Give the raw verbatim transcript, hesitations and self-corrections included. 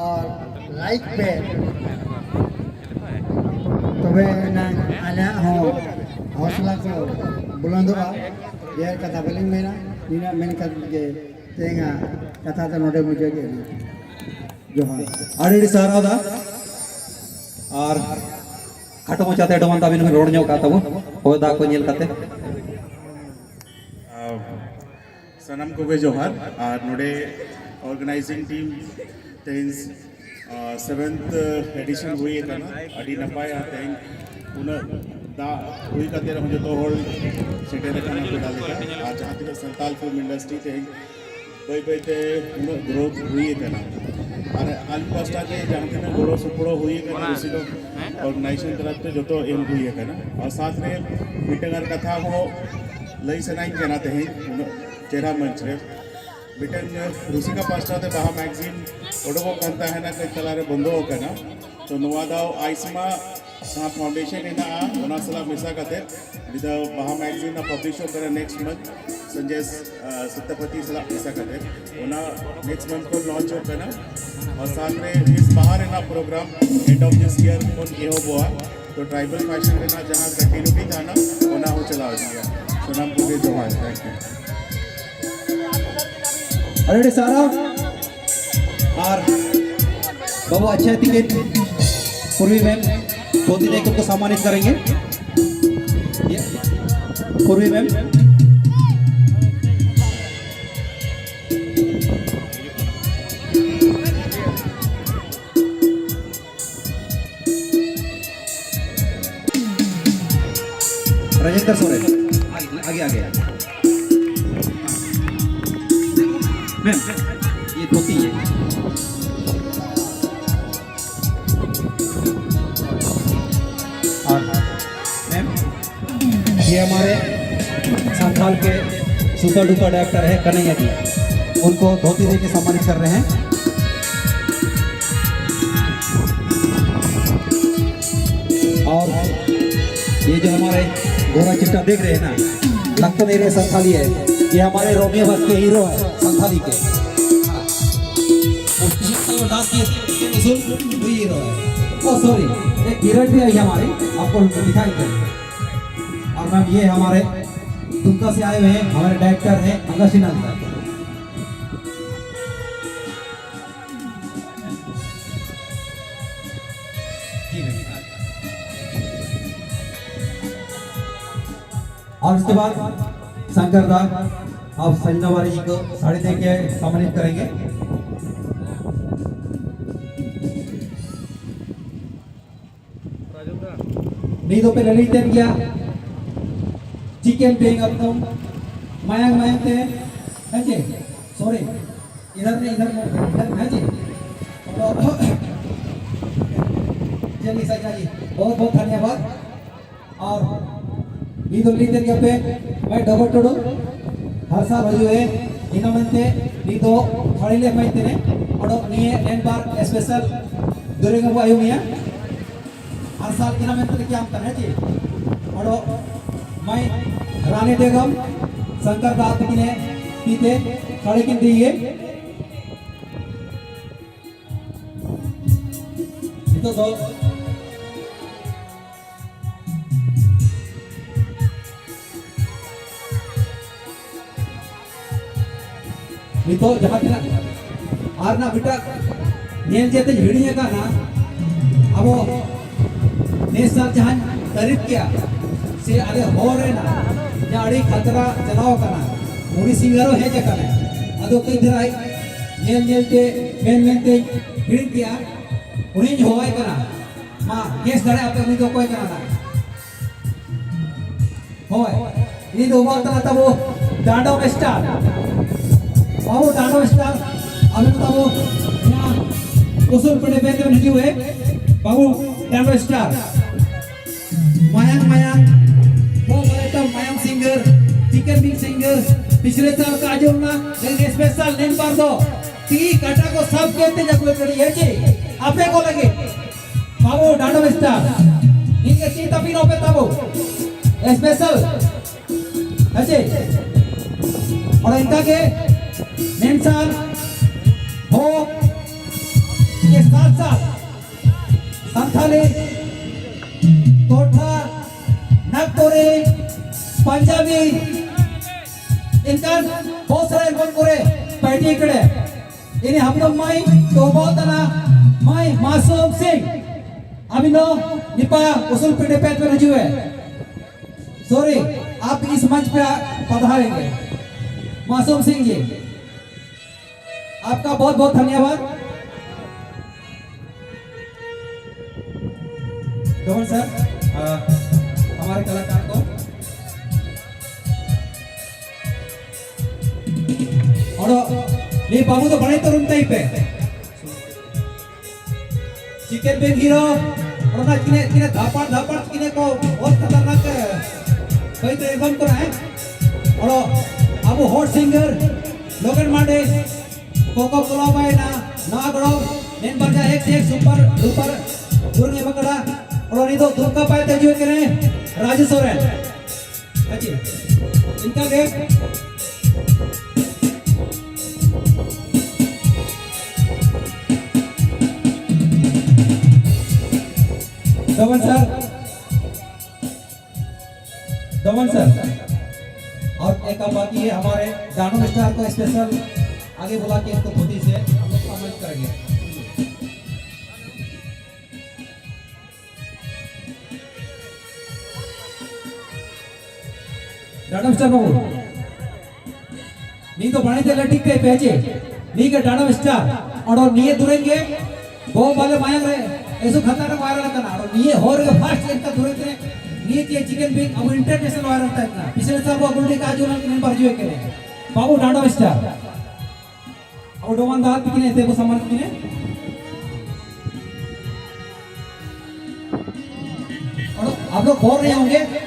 ᱟᱨ like ᱯᱮ, ᱛᱚᱵᱮ ᱮᱱᱟᱝ ᱟᱞᱮᱭᱟᱜ ᱦᱚᱸ ᱦᱚᱥᱞᱟ ᱠᱚ ᱵᱩᱞᱚᱱᱫᱚᱜᱼᱟ᱾ ᱰᱷᱮᱨ ᱠᱟᱛᱷᱟ ᱵᱟᱹᱞᱤᱧ ᱢᱮᱱᱟ, ᱱᱤᱱᱟᱹᱜ ᱢᱮᱱ ᱠᱟᱛᱮ ᱜᱮ ᱛᱮᱦᱮᱧᱟᱜ ᱠᱟᱛᱷᱟ ᱫᱚ ᱱᱚᱰᱮ ᱢᱩᱪᱟᱹᱫ ᱮᱫ ᱞᱤᱧ᱾ ᱡᱚᱦᱟᱨ᱾ ᱟᱹᱰᱤ ᱟᱹᱰᱤ ᱥᱟᱨᱦᱟᱣ ᱫᱟ᱾ ᱟᱨ ᱠᱷᱟᱴᱚ ᱢᱟᱪᱷᱟᱛᱮ ᱰᱚᱢᱟᱱ ᱛᱟᱵᱤᱱ ᱦᱚᱸ ᱨᱚᱲ ᱧᱚᱜ ᱠᱟᱜ ᱛᱟᱵᱚ, ᱦᱚᱭ ᱫᱟᱜ ᱠᱚ ᱧᱮᱞ ᱠᱟᱛᱮ᱾ ᱟᱨ ᱥᱟᱱᱟᱢ ᱠᱚᱜᱮ ᱡᱚᱦᱟᱨ᱾ ᱟᱨ ᱱᱚᱰᱮ ᱚᱨᱜᱟᱱᱟᱭᱡᱤᱝ ᱴᱤᱢ ᱛᱮᱦᱮᱧ, ᱟᱨ, ᱥᱮᱵᱷᱮᱱᱛᱷ ᱮᱰᱤᱥᱚᱱ ᱦᱩᱭ ᱟᱠᱟᱱᱟ᱾ ᱟᱹᱰᱤ ᱱᱟᱯᱟᱭ᱾ ᱟᱨ ᱛᱮᱦᱮᱧ ᱩᱱᱟᱹᱜ ᱫᱟᱜ ᱦᱩᱭ ᱠᱟᱛᱮ ᱨᱮᱦᱚᱸ ᱡᱚᱛᱚ ᱦᱚᱲ ᱥᱮᱴᱮᱨ ᱟᱠᱟᱱᱟ ᱯᱮᱲᱟ ᱞᱮᱠᱟ᱾ ᱟᱨ ᱡᱟᱦᱟᱸ ᱛᱤᱱᱟᱹᱜ ᱥᱟᱱᱛᱟᱞ ᱯᱷᱤᱞᱢ ᱤᱱᱰᱟᱥᱴᱨᱤ ᱛᱮᱦᱮᱧ ᱵᱟᱹᱭ ᱵᱟᱹᱭ ᱛᱮ ᱩᱱᱟᱹᱜ ᱜᱨᱳᱛᱷ ᱦᱩᱭ ᱟᱠᱟᱱᱟ᱾ ᱟᱨ ᱟᱹᱞᱤᱧ ᱯᱟᱥᱴᱟ ᱛᱮ ᱡᱟᱦᱟᱸ ᱛᱤᱱᱟᱹᱜ ᱜᱚᱲᱚ ᱥᱚᱯᱚᱦᱚᱫ ᱦᱩᱭ ᱟᱠᱟᱱᱟ, ᱨᱩᱥᱤᱠᱟ ᱚᱨᱜᱟᱱᱟᱭᱡᱮᱥᱚᱱ ᱛᱚᱨᱚᱯ ᱛᱮ ᱡᱚᱛᱚ ᱮᱢ ᱦᱩᱭ ᱟᱠᱟᱱᱟ᱾ ᱟᱨ ᱥᱟᱛ ᱨᱮ ᱢᱤᱫᱴᱟᱝ ᱟᱨ ᱠᱟᱛᱷᱟ ᱦᱚᱸ ᱞᱟᱹᱭ ᱥᱟᱱᱟᱧ ᱠᱟᱱᱟ ᱛᱮᱦᱮᱧ ᱩᱱᱟᱹᱜ ᱪᱮᱦᱨᱟ ᱢᱚᱧᱪ ᱨᱮ᱾ ᱢᱤᱫᱴᱟᱝ ᱨᱩᱥᱤᱠᱟ ᱯᱟᱥᱴᱟ ᱛᱮ ᱵᱟᱦᱟ ᱢᱮᱜᱟᱡᱤᱱ ᱩᱰᱩᱠᱚᱜ ᱠᱟᱱ ᱛᱟᱦᱮᱱᱟ, ᱠᱟᱹᱡ ᱛᱟᱞᱟᱨᱮ ᱵᱚᱱᱫᱚ ᱟᱠᱟᱱᱟ᱾ ᱛᱚ ᱱᱚᱣᱟ ᱫᱟᱣ ᱟᱭᱥᱢᱟ ᱡᱟᱦᱟᱸ ᱯᱷᱟᱣᱩᱱᱰᱮᱥᱚᱱ ᱦᱮᱱᱟᱜᱼᱟ, ᱚᱱᱟ ᱥᱟᱞᱟᱜ ᱢᱮᱥᱟ ᱠᱟᱛᱮ ᱢᱤᱫ ᱫᱷᱟᱣ ᱵᱟᱦᱟ ᱢᱮᱜᱟᱡᱤᱱ ᱨᱮᱱᱟᱜ ᱯᱟᱵᱽᱞᱤᱥ ᱦᱩᱭᱩᱜ ᱠᱟᱱᱟ ᱱᱮᱠᱥᱴ ᱢᱟᱱᱛᱷ, ᱥᱚᱧᱡᱚᱭ, ᱟ, ᱥᱮᱛᱟᱯᱚᱛᱤ ᱥᱟᱞᱟᱜ ᱢᱮᱥᱟ ᱠᱟᱛᱮ᱾ ᱚᱱᱟ ᱱᱮᱠᱥᱴ ᱢᱟᱱᱛᱷ ᱠᱷᱚᱱ ᱞᱚᱧᱪ ᱦᱩᱭᱩᱜ ᱠᱟᱱᱟ᱾ ᱟᱨ ᱥᱟᱛ ᱨᱮ ᱢᱤᱥ ᱵᱟᱦᱟ ᱨᱮᱱᱟᱜ ᱯᱨᱳᱜᱨᱟᱢ ᱮᱱᱰ ᱚᱯᱷ ᱫᱤᱥ ᱤᱭᱟᱨ ᱠᱷᱚᱱ ᱮᱦᱚᱵᱚᱜᱼᱟ᱾ ᱛᱚ ᱴᱨᱟᱭᱵᱟᱞ ᱯᱷᱮᱥᱚᱱ ᱨᱮᱱᱟᱜ ᱡᱟᱦᱟᱸ ᱠᱚᱱᱴᱤᱱᱤᱭᱩᱴᱤ ᱛᱟᱦᱮᱱᱟ, ᱚᱱᱟ ᱦᱚᱸ ᱪᱟᱞᱟᱣ ᱤᱫᱤᱜᱼᱟ᱾ ᱥᱟᱱᱟᱢ ᱠᱚᱜᱮ ᱡᱚᱦᱟᱨ, ᱛᱷᱮᱝᱠ ᱭᱩ᱾ ᱟᱹᱰᱤ ᱟᱹᱰᱤ ᱥᱟᱨᱦᱟᱣ᱾ ᱟᱨ ᱵᱟᱵᱩ, ᱟᱪᱪᱷᱟ, ᱴᱤᱠᱤᱴ ᱯᱩᱨᱵᱤ ᱢᱮᱢ, ᱫᱷᱳᱛᱤ ᱫᱮ ᱠᱚ ᱥᱚᱢᱢᱟᱱᱤᱛ ᱠᱟᱨᱮᱸᱜᱮ᱾ ᱯᱩᱨᱵᱤ ᱢᱮᱢ᱾ राजेंद्र सोरेन, आगे, आगे, आगे। मैम, ये धोती है। और मैम, ये हमारे संथाल के सुपर डुपर डायरेक्टर है कन्हैया जी, उनको धोती देके सम्मानित कर रहे हैं। और ये जो हमारे गोरा चिट्टा देख रहे हैं ना, लगता नहीं रहे संथाली है, ये हमारे रोमियो बस के हीरो है संथाली के। तो डांस किए थे, उस हीरो है। ओ सॉरी, एक हीरोइन भी आई हमारी, आपको दिखाएंगे। और मैम, ये हमारे दुमका से आए हुए हैं, हमारे डायरेक्टर हैं अंगाशी नंदन। जी मैम। और उसके बाद शंकर दा, आप संजना वाली जी को साड़ी दे के सम्मानित करेंगे। ᱱᱤᱛ ᱫᱚᱯᱮ ᱞᱟᱹᱞᱤ ᱛᱮᱫ ᱜᱮᱭᱟ᱾ ᱪᱤᱠᱮᱱ ᱵᱮᱝ ᱮᱠᱫᱚᱢ ᱢᱟᱭᱟᱝ ᱢᱟᱭᱟᱝ ᱛᱮ, ᱦᱮᱸ ᱪᱮ? ᱥᱚᱨᱤ, ᱤᱫᱷᱟᱨ ᱱᱮ, ᱤᱫᱷᱟᱨ ᱱᱮ, ᱤᱫᱷᱟᱨ ᱱᱮ, ᱦᱮᱸ ᱪᱮ? ᱛᱚ, ᱪᱮᱫ ᱞᱤᱧ ᱥᱟᱡᱟ ᱡᱤ? ᱵᱚᱦᱩᱛ ᱵᱚᱦᱩᱛ ᱫᱷᱚᱱᱭᱚᱵᱟᱫ᱾ ᱟᱨ ᱱᱤᱛ ᱫᱚ ᱞᱟᱹᱞᱤ ᱛᱮᱫ ᱜᱮᱭᱟ ᱯᱮ, ᱢᱟᱹᱭ ᱰᱚᱜᱚᱨ ᱴᱩᱰᱩ, ᱦᱟᱨ ᱥᱟᱞ ᱦᱤᱡᱩᱜ ᱮ, ᱤᱱᱟᱹ ᱢᱮᱱᱛᱮ ᱱᱤᱛ ᱫᱚ ᱥᱟᱹᱲᱤ ᱞᱮ ᱮᱢᱟᱭ ᱛᱮᱱᱮ, ᱚᱰᱚ ᱱᱤᱭᱟᱹ ᱱᱮᱱ ᱵᱟᱨ ᱥᱯᱮᱥᱟᱞ ᱫᱩᱨᱜᱟᱹ ᱵᱟᱹᱵᱩ ᱟᱭᱳ ᱢᱤᱭᱟ᱾ ᱟᱨ ᱥᱟᱞ ᱤᱱᱟ ᱢᱮᱱᱛᱮ ᱠᱤ ᱟᱢ ᱛᱟᱦᱮᱸ ᱪᱮ? ᱚᱰᱚ ᱢᱟᱹᱭ ᱨᱟᱱᱤ ᱵᱮᱜᱚᱢ, ᱥᱚᱝᱠᱚᱨ ᱫᱟ ᱛᱟᱹᱠᱤᱱᱮ ᱛᱤ ᱛᱮ ᱥᱟᱹᱲᱤ ᱠᱤᱱ ᱫᱤᱭᱮ᱾ ᱱᱤᱛᱚᱜ ᱫᱚ ᱱᱤᱛᱚᱜ ᱡᱟᱦᱟᱸ ᱛᱤᱱᱟᱹᱜ ᱟᱨ ᱱᱟᱜ ᱢᱤᱫᱴᱟᱝ ᱧᱮᱞ ᱡᱮᱛᱮᱧ ᱦᱤᱲᱤᱧ ᱟᱠᱟᱫᱼᱟ, ᱟᱵᱚ ᱱᱮᱥ ᱥᱟᱞ ᱡᱟᱦᱟᱸᱧ ᱛᱟᱹᱨᱤᱯ ᱠᱮᱜᱼᱟ ᱥᱮ ᱟᱞᱮ ᱦᱚᱨ ᱨᱮᱱᱟᱜ ᱡᱟᱦᱟᱸ ᱟᱹᱰᱤ ᱠᱷᱟᱛᱨᱟ ᱪᱟᱞᱟᱣ ᱟᱠᱟᱱᱟ, ᱩᱱᱤ ᱥᱤᱝᱜᱟᱨ ᱦᱚᱸ ᱦᱮᱡ ᱟᱠᱟᱱᱟᱭ᱾ ᱟᱫᱚ ᱠᱟᱹᱡ ᱫᱷᱟᱨᱟ ᱧᱮᱞ ᱧᱮᱞ ᱛᱮ ᱢᱮᱱ ᱢᱮᱱ ᱛᱮᱧ ᱦᱤᱲᱤᱧ ᱠᱮᱜᱼᱟ, ᱩᱱᱤᱧ ᱦᱚᱦᱚᱣᱟᱭ ᱠᱟᱱᱟ᱾ ᱢᱟ ᱜᱮᱥ ᱫᱟᱲᱮᱭᱟᱜᱼᱟ ᱯᱮ, ᱩᱱᱤ ᱫᱚ ᱚᱠᱚᱭ ᱠᱟᱱᱟ ᱱᱟᱜ? ᱦᱳᱭ, ᱤᱧ ᱫᱚ ᱵᱟᱝ ᱠᱟᱱᱟ ᱛᱟᱵᱚ ᱰᱟᱸᱰᱚᱢ ᱥᱴᱟᱨ᱾ ᱵᱟᱹᱵᱩ ᱰᱟᱸᱰᱚᱢ ᱥᱴᱟᱨ, ᱟᱵᱚ ᱛᱟᱵᱚ ᱱᱚᱣᱟ ᱩᱥᱩᱞ ᱯᱤᱸᱰᱟᱹ ᱵᱮᱱ ᱛᱮᱵᱮᱱ ᱦᱤᱡᱩᱜ ᱮ, ᱵᱟᱹᱵᱩ ᱰᱟᱸᱰᱚᱢ ᱥᱴᱟᱨ᱾ ᱢᱟᱭᱟᱝ ᱢᱟᱭᱟᱝ, ᱵᱚ ᱵᱟᱨᱮᱛᱟ ᱢᱟᱭᱟᱝ ᱥᱤᱝᱜᱟᱨ, ᱪᱤᱠᱮᱱ ᱵᱤᱝ ᱥᱤᱝᱜᱟᱨ, ᱯᱤᱪᱷᱞᱮ ᱥᱟᱞ ᱠᱟ ᱟᱸᱡᱚᱢ ᱱᱟ, ᱞᱮᱠᱤᱱ ᱥᱯᱮᱥᱟᱞ ᱱᱮᱢᱵᱟᱨ ᱫᱚ ᱛᱤ ᱠᱟᱴᱟ ᱠᱚ ᱥᱟᱵ ᱠᱟᱛᱮ ᱡᱟᱠᱚ ᱠᱟᱹᱲᱤ ᱦᱮᱸ ᱪᱮ, ᱟᱯᱮ ᱠᱚ ᱞᱟᱹᱜᱤᱫ᱾ ᱵᱟᱹᱵᱩ ᱰᱟᱸᱰᱚᱢ ᱥᱴᱟᱨ, ᱱᱤᱭᱟᱹ ᱪᱤᱱᱛᱟ ᱯᱤᱱ ᱚᱯᱮ ᱛᱟᱵᱚ ᱥᱯᱮᱥᱟᱞ᱾ ᱦᱮᱸ ᱪᱮ? ᱚᱱᱟ ᱤᱱᱠᱟ ᱜᱮ ᱢᱮᱱᱥᱟᱱ ᱦᱚᱸ के साथ साथ संथाली, कोठा, नागपुरी, पंजाबी, इनका बहुत सारे एल्बम करे, पैटी करे। इन्हें हम लोग माई तो बहुत ना, माई मासूम सिंह, अभी नो निपा उसल पीढ़े पे तो रजू है। सॉरी, आप इस मंच पे आ- पधारेंगे। मासूम सिंह जी, आपका बहुत बहुत धन्यवाद। डोमन सर, आ, हमारे कलाकार को और ये बाबू तो बड़े तरुण टाइप है। चिकन बेंग हीरो, और ना किने, किने धापड़, धापड़ किने को बहुत खतरनाक है। कोई तो एल्बम को ना है। और अब हॉट सिंगर लोगन मांडे, कोको कोला बाय ना, ना गड़ो, नेन बजा एक से एक सुपर डुपर, दुर्गे बकड़ा, और नहीं तो दुर्गा पाए तेजुए के ने, राजू सोरेन। ᱟᱪᱪᱷᱟ, ᱤᱱᱠᱟ ᱜᱮ᱾ दमन सर, दमन सर, और एक काम बाकी है, हमारे डायनामिक स्टार को स्पेशल आगे बुला के इसको धोती से हम लोग सम्मानित करेंगे। डायनामिक स्टार बाबू, ᱱᱤᱛ ᱫᱚ ᱵᱟᱹᱲᱤᱡ ᱛᱮ ᱞᱟᱹᱴᱤᱡ ᱛᱮ ᱯᱮ ᱪᱮ, ᱱᱤᱭᱟᱹ ᱜᱮ ᱰᱟᱭᱱᱟᱢᱤᱠ ᱥᱴᱟᱨ᱾ ᱚᱰᱚ ᱱᱤᱭᱟᱹ ᱫᱩᱨᱮᱱ ᱜᱮ ᱵᱚᱦᱚ ᱵᱟᱞᱮ ᱢᱟᱭᱟᱝ ᱨᱮ ᱮᱥᱩ ᱠᱷᱟᱛᱟ ᱨᱮ ᱵᱟᱭ ᱨᱟᱲ ᱠᱟᱱᱟ᱾ ᱚᱰᱚ ᱱᱤᱭᱟᱹ ᱦᱚᱨ ᱨᱮ ᱯᱷᱟᱥᱴ ᱮᱱᱠᱟ ᱫᱩᱨᱮᱱ ᱛᱮ ᱱᱤᱭᱟᱹ ᱪᱮ ᱪᱤᱠᱮᱱ ᱵᱤᱝ ᱟᱵᱚ ᱤᱱᱴᱟᱨᱱᱮᱥᱱᱟᱞ ᱵᱟᱭ ᱨᱟᱲ ᱛᱟᱦᱮᱸ ᱠᱟᱱᱟ᱾ ᱯᱤᱪᱷᱞᱮ ᱥᱟᱞ ᱵᱚ ᱜᱩᱞᱰᱤ ᱠᱟ ᱡᱩᱱᱟ ᱠᱤᱱ ᱵᱟᱨ ᱡᱩᱭᱮ ᱠᱮᱱᱮ ᱵᱟᱵᱩ ᱰᱟᱸᱰᱚᱢ ᱥᱴᱟᱨ᱾ ᱟᱵᱚ ᱰᱚᱢᱟᱱ ᱫᱟᱦᱟᱛ ᱛᱤᱠᱤᱱ ᱮᱱᱛᱮ ᱵᱚ ᱥᱟᱢᱟᱱ ᱛᱤᱠᱤᱱ᱾ ᱚᱰᱚ ᱟᱵᱚ ᱦᱚᱨ ᱨᱮ ᱦᱚᱸᱜᱮ